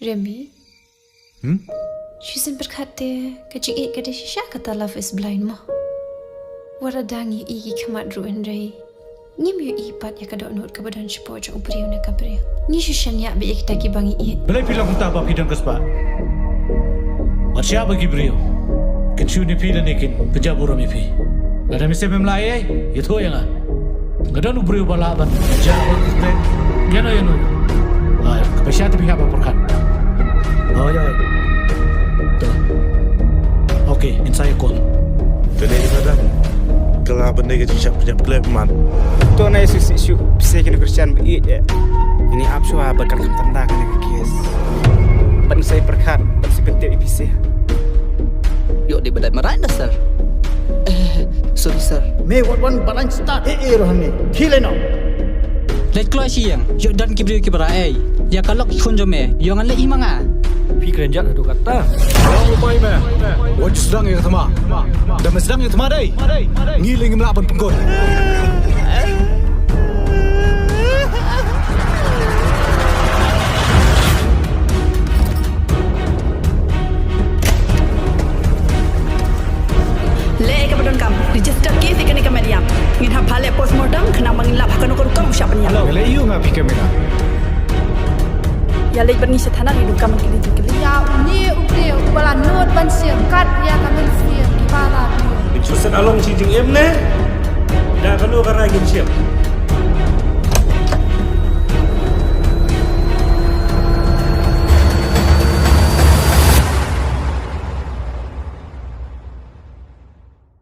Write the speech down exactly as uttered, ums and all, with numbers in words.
Remi. Hmm? Shu sien pyrkhat te ka jingïeit ka dei shisha kata love is blind mo. Wat la dang ïohi ki khmat ruh hynrei ngim ïohi pat ïa ka dohnud kaba don shapoh jong u briew ne ka briew. Ngi shu shaniah beit ïa kita kiba ngi ïeit. Balei phi long kumta ba phi don ka spah? Wat shah ba ki briew kin shu ne phi lane kin pynjah burom ïa phi. Lada mynsiem mem lah ei ei, ïathuh ïa nga. Nga don u briew ba lah ban jah bad ka kyrteng ïano ïano. Ai, ka pisa te phi hap ban pyrkhat. Oi, oi. To. Okay, ngin sa ïa call. Kane ka dang ka lah ban dei ka jingshah pynïap khlem man. To na ïa shu shu shu pisa kane Christian ba ïeit eh. Ini ap shuwa ba kan kham tanda kane ka case. Ban sa ïa pyrkhat, ban sa ïa pyntip ïa pisa. Ïoh dei ba dei marai na sir. Eh, sorry sir. Me wat wan balang start eh eh roh hangne. Khie lei noh. Leit kloi shi ïing, ïoh don ki briew kiba rah ei. Ïa ka lok khun jong me, ïoh ngan leit hi ma nga. Phi kren jat haduh katta. Long u pai me. Wat ju sdang ïa ka thma. Da me sdang ïa ka thma dei, ngi lei ngim lah ban pynkut. Leh kaba donkam, register case ïa kane ka met ïap. Ngin hap phah leh postmortem khnang ba ngin lap ha kano ka rukom u shah pynïap. Nga leh ïa u nga phi ka mena. Ïa leit bad ngi sha thana, ngi donkam ban kylli jingkylli. Ïa une u briew uba la nud ban shim kat ïa ka mynsiem kiba la biang. Ngin shu set along shi jingim ne da kano ka rai ngin shim.